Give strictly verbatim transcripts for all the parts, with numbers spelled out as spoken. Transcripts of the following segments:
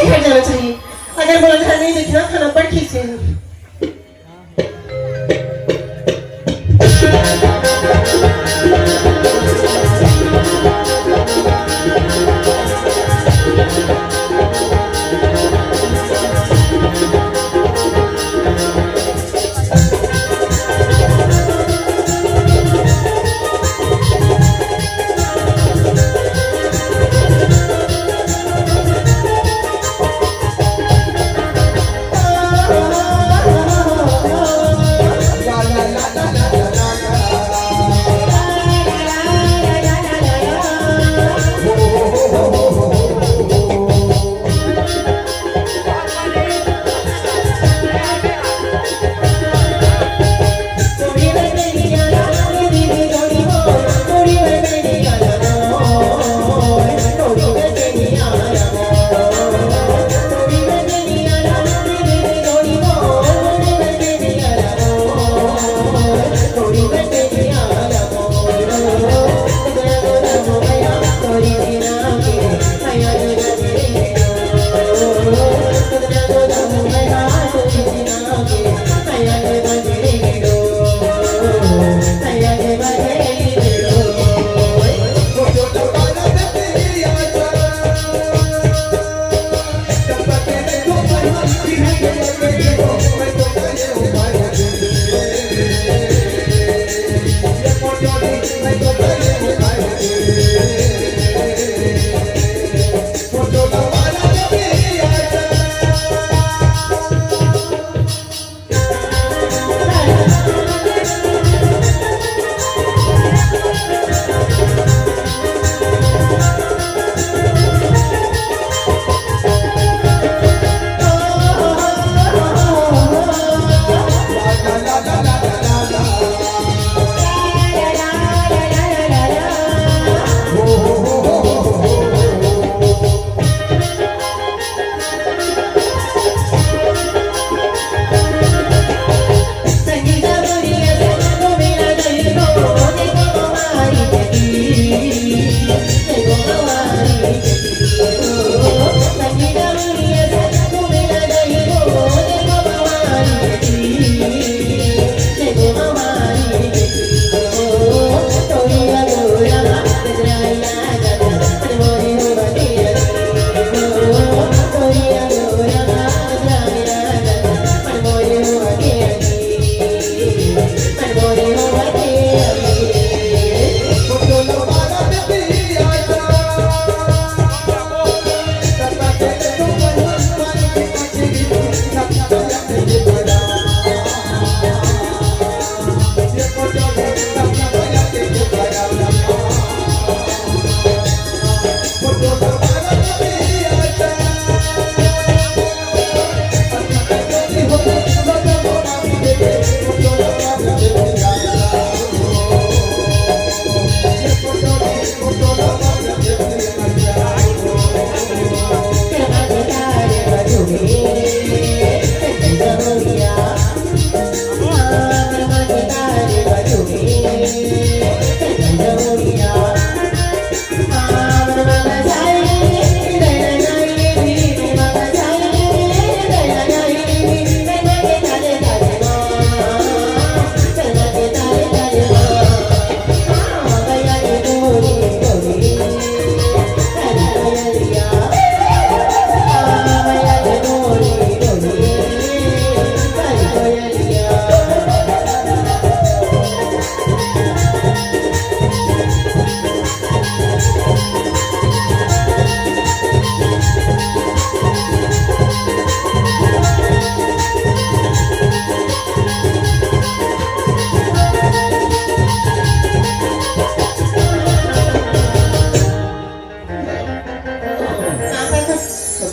घर जाना चाहिए। अगर मोला घर नहीं देखना, खाना पड़ खींचे।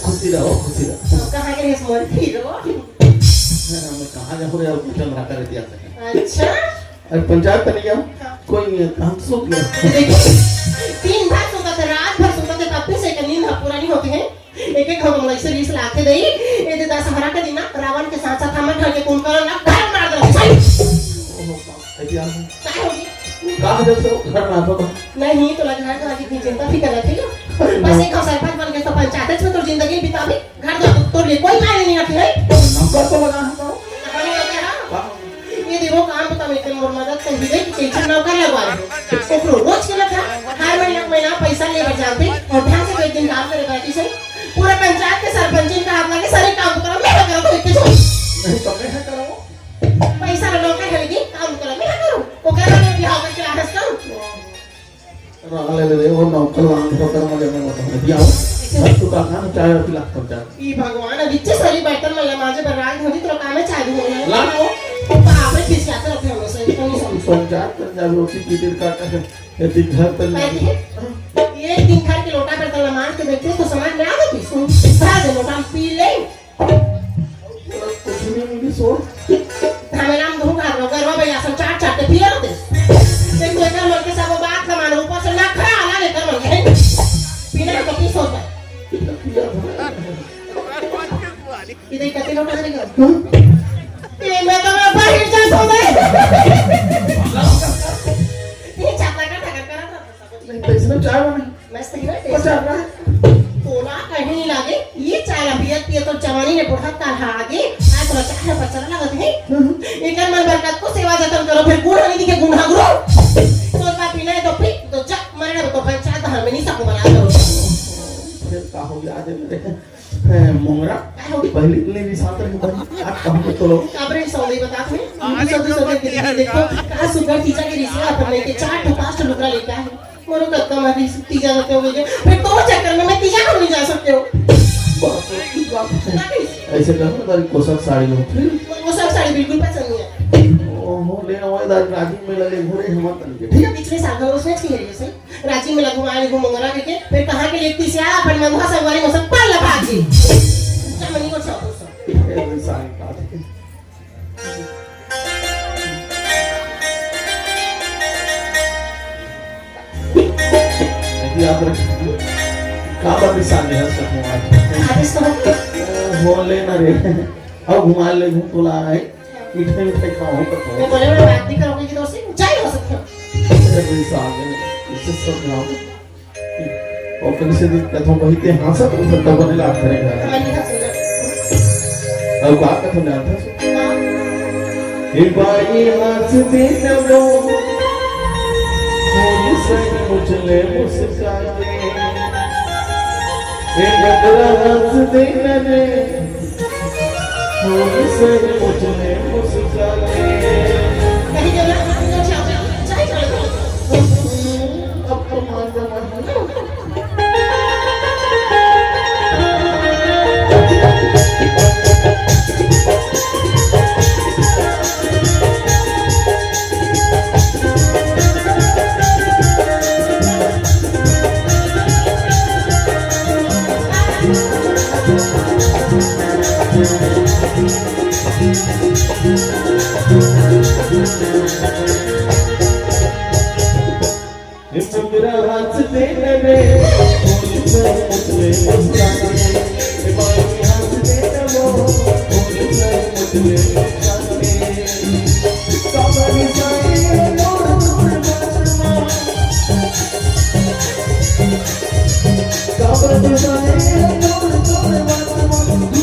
खुशी रहो, खुशी रहो। कहाँ गए इस मोर हीरो? मैं कहाँ जाऊँ रे, अब कुछ हम रखा रहती है। अच्छा। अरे पंचायत तो नहीं गया? हाँ। कोई नहीं है, हम सो गया। देखो, दिन भर सोता थे, रात भर सोता थे, तब भी से एक नींद पूरा नहीं होती है। एक एक घाव हमला इसे रीस लाथे दई। ए दे दशहरा के दिन ना रावण के साथ साथ हमर घर के कुंभकर्ण ला घर मार दे। सही। ओहो, बाप, ऐसी आदमी। का हो गया? का हो गया तो घर ना तो। नहीं, तो लग रहा है कि चिंता फिकर रखे हो। अरे बस ना। एक हम सरपंच बन के तो पंचायत में तो जिंदगी बिताबे, घर तो तोर लिए कोई मायने नहीं रखे है। नौकर तो लगा हम तो। ये देखो काम तो मैं तेरे मोर मदद कर ही दे कि कैसे नौकर लगवा दे। ओकरो रोज के लखा, हर महीना महीना पैसा ले बर जाते और ढंग से एक दिन काम करे बाकी से पूरा पंचायत के सरपंच का हाथ लगे, सारे काम तो करो, मैं करो तो इतने नहीं तो मैं करो। पैसा ला नौकर है लेकिन काम करो, मैं करो। ओकरा में बिहाव करके राहस करो। राले रे, वो नौकर वांग होकर मजे में बता दिया हो। अब तू का खाना चाय और पिला कर जा। ई भगवान, अभी इच्छे सारी बर्तन में माजे पर राग धोनी तो काम में चाय भी होने ला ना वो। बाप रे, किस क्या करते हो सही कोनी समझ। तुम जा कर जा, रोटी की देर का कर। ये दिन घर पर बैठे। ये दिन घर के लोटा बर्तन मांज के देखते तो समाज में आ जाती। भरा दे लोटा, पी ले। कुछ नहीं मिली सो। हमें नाम धूम भाग लो, गरबा भैया सब चाट चाट के पिया दे। एक तो एकर मन के सब बात ना मानो, ऊपर से नखरा आला लेकर मन के। पीने का तो पी सोच है। पिया था। इधर कते लोग आ रहे हैं। हम्म? ये मैं तो मैं बाहर जा सो दे। ये चापा का ठगत करा था। नहीं, तो इसमें चाय बने। मस्त है ना, बस taste। आप ना। तोला कहीं नहीं लागे, ये चाय ला पियत पियत तो जवानी ने बुढ़त काल हा आगे, आज तो चाय पर चला लगत है। हम्म। एकर मन बरकत को सेवा जतन करो, फिर गुण नहीं दिखे गुण हा गुरु। तो का पीना है तो पी, तो जा, मरना तो पंचायत धाम में नहीं सकूं बना करो। फिर का हो गया आज मेरे, ए, मोंगरा? का हो गया? पहले इतने भी साथ रहे भाई, आज कहाँ पे तो लोग? काबरे सौदे बता थे, हम सौदे सौदे के लिए देखो, कहाँ सुगर तीजा के रिश्ते अपन लेके चार ठो पांच ठो लुगरा लेके आए। मोरो कत्ता मारी तीजा जाते हो गए। फिर तो चक्कर में मैं तीजा को नहीं जा सकते हो। बाप रे, की बात है। ऐसे करो ना, तारी कोसक साड़ी लो। फिर? वो सब साड़ी बिल्कुल पसंद नहीं है। ओहो, ले ना, वो इधर राजी में लगे घोड़े हम तन के, ठीक है? पिछले साल में उसने की है, सही? राजी में लगू आए घूम मंगरा के, फिर कहाँ के लिए तीसिया, अपन मंगवा संगवारी में सब पल लगा के। चमनी को छापो सब। ये सारी बात है। याद रख। का बात सामने है सब आज। आदेश तो हो। ओ, हो लेना रे। अब घुमा ले, घूम तो ला है। मिठाई मिठाई खाओ तो खाओ। मैं बोले, मैं बात नहीं करूँगी कि दोस्त से ऊंचाई हो सकते हो। अरे भाई साहब, इससे सब गाँव। और कल से दिन कथों वही ते हाँ सब तो सब बने लाग करेगा। हमारी हंस रही है। अब बात कथों जानता है। हाँ। ए बाई हंस दे न वो, मोर सही मुझले मुस्कान दे। ए बदरा हंस दे न रे, मोर सही मुझले मुस्कान दे। कहीं जगह हम लोग चाहते हैं, चाहे चले जाओ। अब तो मान जा, मान जा। ए मोंगरा हंस दे न रे, मोर सर मुझले मुस्कान दे। ए बाई हंस दे न वो, मोर सर मुझले मुस्कान दे। सावन साए मोर मोर बचवा। सावन साए मोर मोर बचवा,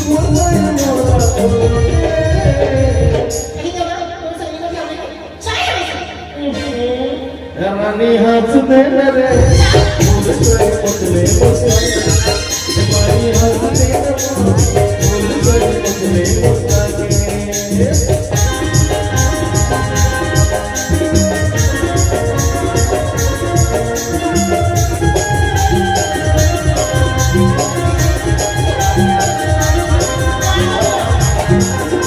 मोर मोर बचवा। रानी हंस दे न रे, मुझसे मुझले मुस्कान। रानी हंस दे न रे, मुझसे मुझले मुस्कान।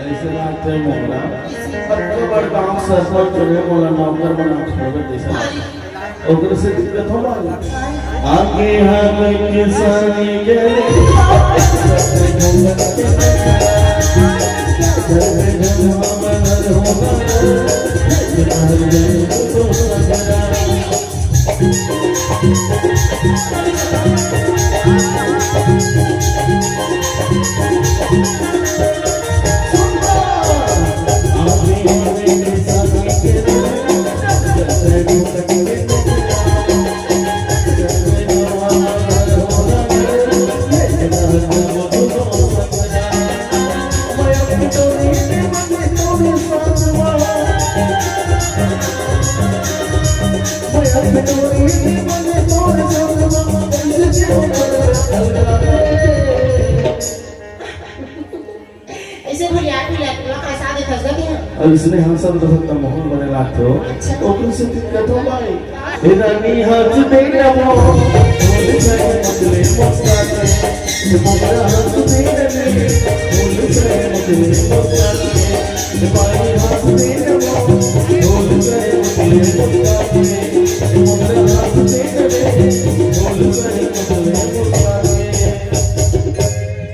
ऐसे बात है मोहरा। अब तो बड़ गांव सरपंच जो है, मोला नौकर बना छोड़ दे सर। ओकर से दिक्कत हो बा। आगे हाथ के सानी गले। इसने हंसत रहत त माहौल बने लागथे। अच्छा। ओकरे से दिक्कत हो भाई। हे रानी हाथ दे ना मोर, ढोल जाए मचले मुस्कान में। हे मोरा हाथ दे ना रे, ढोल जाए मचले मुस्कान में। हे भाई हाथ दे ना मोर, ढोल जाए मचले मुस्कान में। हे मोरा हाथ दे ना रे, ढोल जाए मचले मुस्कान में।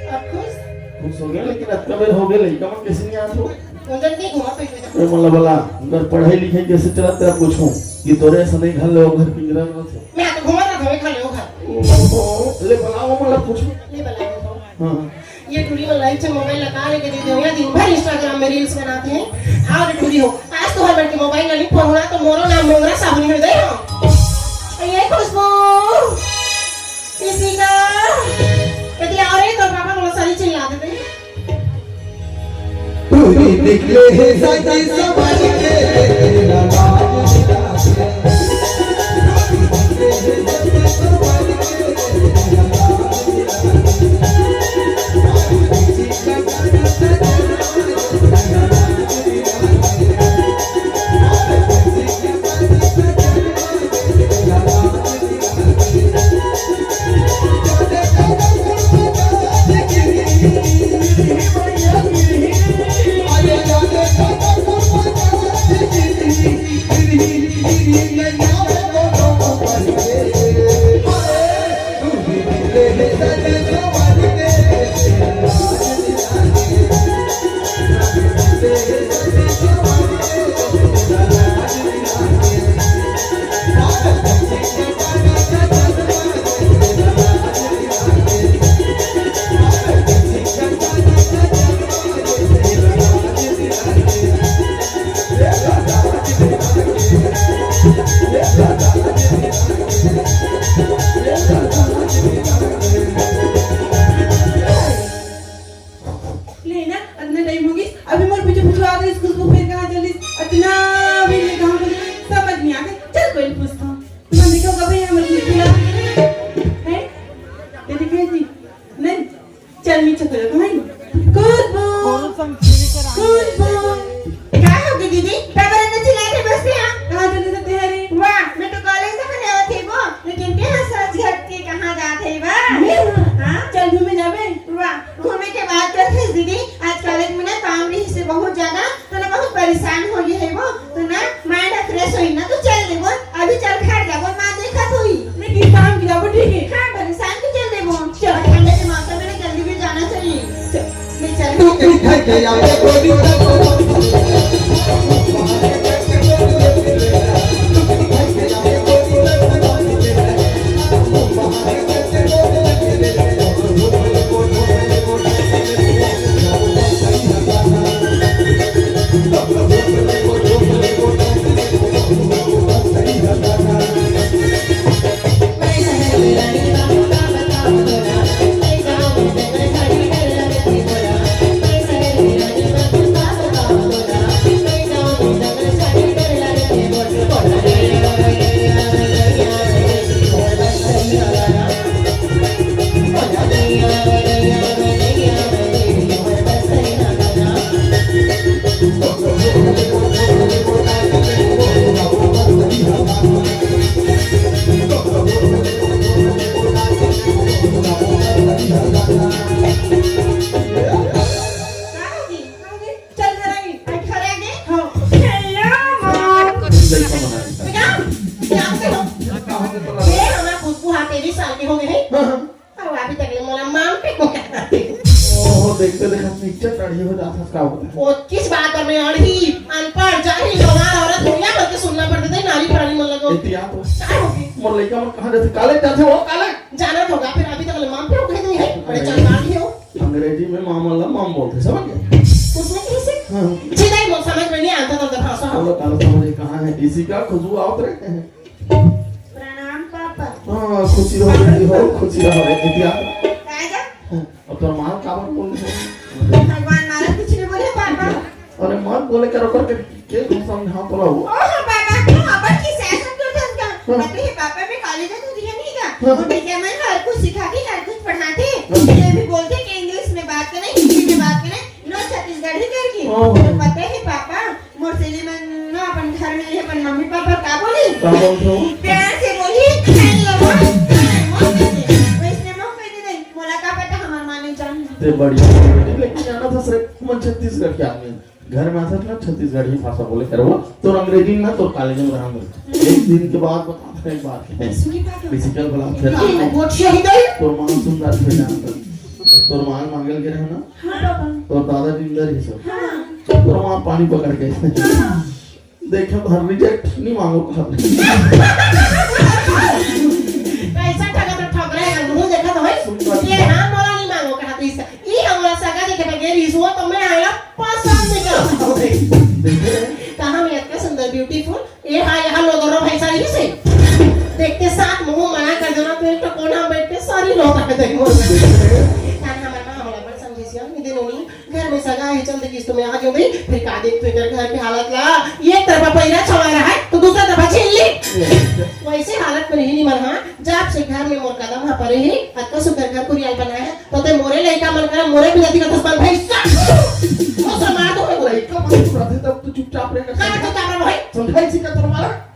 अब खुश? खुश हो गया, लेकिन अतका बेर हो गया, लइका मन कैसे नहीं आत हो? उधर नहीं घुमा कोई बेटा। ए, मोला बला, उधर पढ़ाई लिखाई कैसे चलत तेरा पूछूं कि तोरे ऐसा नहीं घर ले घर पिंजरा में थे। मैं तो घुमा ना घरे खा ले घर। ओहो, ले बला, वो मोला पूछूं। ले बला वो। हाँ। ये टूरी मन लाइन से मोबाइल लगा लेके दे दे, दिन भर Instagram में reels बनाते हैं। आओ रे टूरी हो, आज तो हर मन के मोबाइल नहीं फोन होना तो मोरो नाम मोंगरा साहू नहीं दे हो। ये खुशबू, किसी का, यदि आ रही तो पापा को सारी चिल्ला देते हैं। तू भी निकले है सजी संवर के, तेरा लाज निकाले। ले ना, अतना टाइम हो गइस, अभी मोर पीछे पीछे आ गइस, खुशबू फेर कहाँ चलिस, अतना भी ले कहाँ बोले, समझ नहीं आते। चल कोई नहीं पूछता हूँ। तुमने देखा होगा भाई, हमारे खुशबू ला है, ये दिखाई थी नहीं। चल नीचे चलो भाई। खुशबू, खुशबू। का हो गई दीदी? काबर इतना चिल्लात हे बस ते हा? कहाँ चले जाते हैं रे? वाह, मैं तो कॉलेज तक नहीं होती वो, लेकिन ते हा सज घट के कहाँ जात हे बा? मैं? हाँ? चल घूमे जाबे। वाह, घूमे के बात करत हे दीदी, आज कॉलेज में ना काम रही से बहुत ज्यादा, तो ना बहुत परेशान हो गई हे वो, तो ना mind fresh होई ना, तो चल दे बोल, अभी चल घर जा बोल, माँ देखत होई। मैं किसान की जाबो, ठीक है? हाँ, परेशान के चल दे बोल। चल। और ठंडे के मौसम में ना जल्दी भी जाना चाहिए। चल। ले चल। तू किधर के आवे गोरी तक चल घर आगे। आज घर आगे? हाँ। Hello, mom. लइका मन आगे। बेटा, क्या होते हो? का होते तोला? ए, हमार खुशबू हा तेईस साल के हो गए हैं। हाँ, हाँ। और अभी तक ले मोला मॉम पे ओहो, देखते देखत picture तड़ी हो जात हस का होता है? वो किस बात में अड़ही, अनपढ़, जाहिल, गंवार औरत हो या करके सुनना पड़ता था, नारी प्राणी मन लगो। इतिहास हो। क्या हो गई? मोर लइका मन कहाँ जाथे? कॉलेज जाथे वो, कॉलेज। जाना तो होगा, फिर अभी तक ले मॉम पे हो गए नहीं है। बड़े अरे। चंडाल ही हो। अंग्रेजी में मामा ला माम बोलते, समझ गए? उसमें कैसे? हाँ। सीधा ही बोल, समझ में नहीं आता तो भाषा। चलो, तारा समझ कहाँ है? इसी का खुशबू आवत रहे हैं। प्रणाम पापा। हाँ, खुशी रहो, खुशी रहो, खुशी रहो रे बिटिया। राजा। हाँ, अब तो माँ का बात बोल रहे हो? भगवान मारा कुछ नहीं बोले पापा। अरे मत बोले करो, करके के तुम समझा तो रहो। ओह पापा, तू अबर की शासन कर था उसका। हाँ। पता है पापा, मैं कॉलेज में तो दिया नहीं था। हाँ। वो टीचर मन हर कुछ सिखाती, हर कुछ पढ़ाती। हाँ। ये भी बोलते कि इंग्लिश में बात करें, हिंदी में बात करें, नो छत्तीसगढ़ी करके। ओह। तो पता है पापा, सहेली मन ना अपन घर में ही अपन मम्मी पापा का बोली? का बोलथो? प्यार से बोली, "नहीं, वो, नहीं, वो," वैसे। वैसने मैं कह दे, "नहीं, मोला का पता, हमार माँ नहीं जानती।" ते बढ़िया, लेकिन जाना था सिर्फ मन छत्तीसगढ़ के आदमी। घर में आथस ना, छत्तीसगढ़ी भाषा बोले करबो, तोर अंग्रेजी ना तोर कॉलेज में रहन दे। एक दिन के बाद बता, एक बार के। सुनी बात। फिजिकल बला फिर। हाँ, गोठिया ही गई। तोर माँ सुंदर थे जान दे। जब तोर माँ मांगल के रहे ना, हाँ, पापा। तोर दादा जिंदा रही सब। हाँ। तोर माँ पानी पकड़ के। हाँ। देखे तो हर रिजेक्ट नहीं मांगो कहा। पैसा ठगा तो ठग रहे हैं, मुंह देखा तो है। सुंदर। ये हाँ, मोला नहीं मांगो कहा तो इसका। ई हमरा सगा देखे बगैर रिसुआ तो मैं आया पसंद नहीं करता हूँ। देखे? कहाँ मैं इतना सुंदर ब्यूटीफुल, ये हाँ यहाँ लोगों रो भैंसा नहीं से। देखते साथ मुंह मना कर देना तो एक तो कोना बैठ के सारी लोग आ गए मोर में। कान हमारे माँ होला बड़ समझी सी, हम दिन उन्हीं घर में सगा है, चल देखिस तो मैं आ गई भाई, फिर का देख तू इधर घर के हालत ला, ये एक तरफा पैरा छवा रहा है तो दूसरा तरफा छीन ली। वैसे हालत में नहीं मन हाँ, जब से घर में मोर कदम हा परे ही, अतका सुंदर घर कुरियाल बनाए है, तो ते मोरे लइका मन करा मोरे बिनती करथस बन भाई, सब। वो सब मार दो मैं बोला, लइका मन को रहते तब तो चुपचाप रहना का चाहिए। चुपचाप रहो भाई? समझाई सी का तुम्हारा?